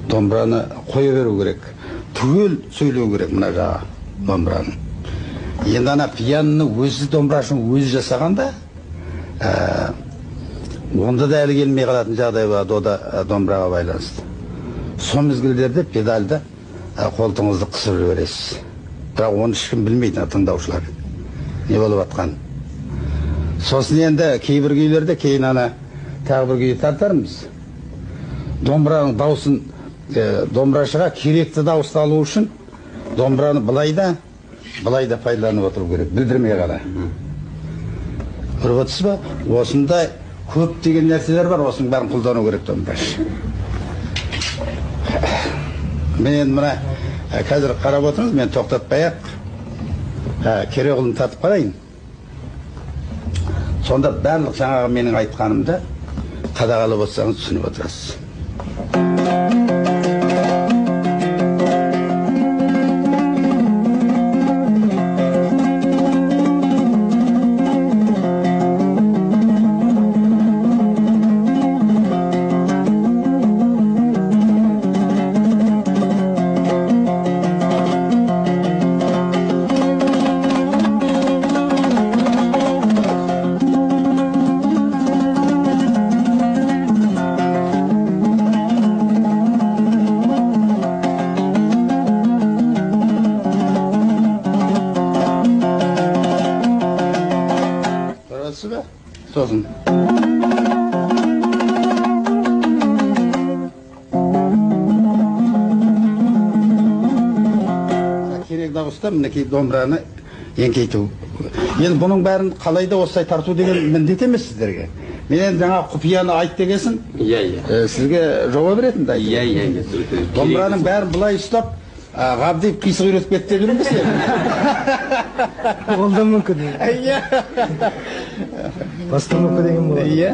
Домбыраны қоя беру керек. Түгел сөйлеу керек мына жағы домбыраның. Енді ана пианоны өзі домбырашының өзі жасағанда, онда да әлі келмей қалатын жағдай болады, о да домбыраға байланысты. Сол мезгілдерде педальді қолтығыңызды қысып жібересіз. Бірақ оны ешкім білмейді, тыңдаушылар не болып жатқанын. Сосын енді кейбір күйлерде кейін ана тағы бір күйді тартармыз. Домбыраның дауысын, домбырашыға керекті дауысты алу үшін домбыраны былай да, былай да пайдаланып отыру керек, білдірмей ғана. Көріп отырсыз ба? Осындай көптеген нәрселер бар, осының бәрін қолдану керек домбырашы. Мен енді мына қазір қарап отырыңыз, мен тоқтатпай-ақ Кереғұлын тартып қарайын. Сонда барлық жаңағы менің айтқанымды қадағалап отырсаңыз түсініп отырасыз. Сосын. Керек дауыста мінекей домбыраны еңкейту. Енді бұның бәрін қалай да осылай тарту деген міндет емес сіздерге. Мен енді жаңа құпияны айт дегесін, Иә, иә. сізге жауап беретін да. Иә, иә, иә. Домбыраның бәрін былай ұстап, Ғабдиев қисық үйретіп кетті деп жүрмін бе сен? Ол да мүмкін. Иә. Постановка деген болады. Иә.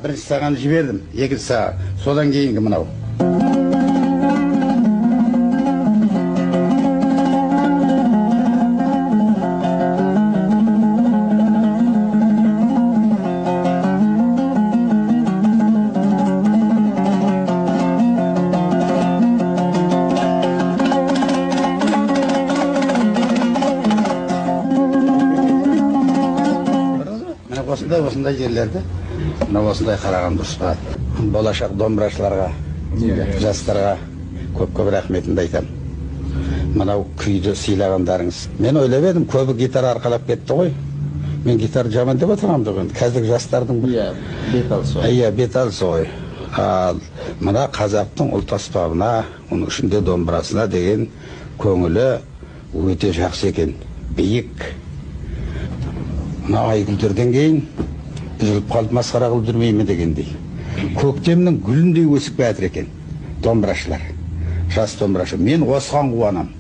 Бірінші саған жібердім, екінші саған, содан кейінгі мынау. Осындай, осындай жерлерді мына осындай қараған дұрыс па? Болашақ домбырашыларға, жастарға көп-көп рахметімді айтамын. Мынау күйді сыйлағандарыңыз. Мен ойлап едім, көбі гитара арқалап кетті ғой. Мен гитара жаман деп отырғаным жоқ енді. Қазіргі жастардың бір Иә, бет алысы ғой. Иә, бет алысы ғой. Ал мына қазақтың ұлт аспабына, оның ішінде домбырасына деген көңілі өте жақсы екен. Биік. Мына Айгүлдерден кейін үзіліп қалып масқара қылып жүрмей ме дегендей. Көктемнің гүліндей өсіп жатыр екен домбырашылар. Жас домбырашы. Мен осыған қуанамын.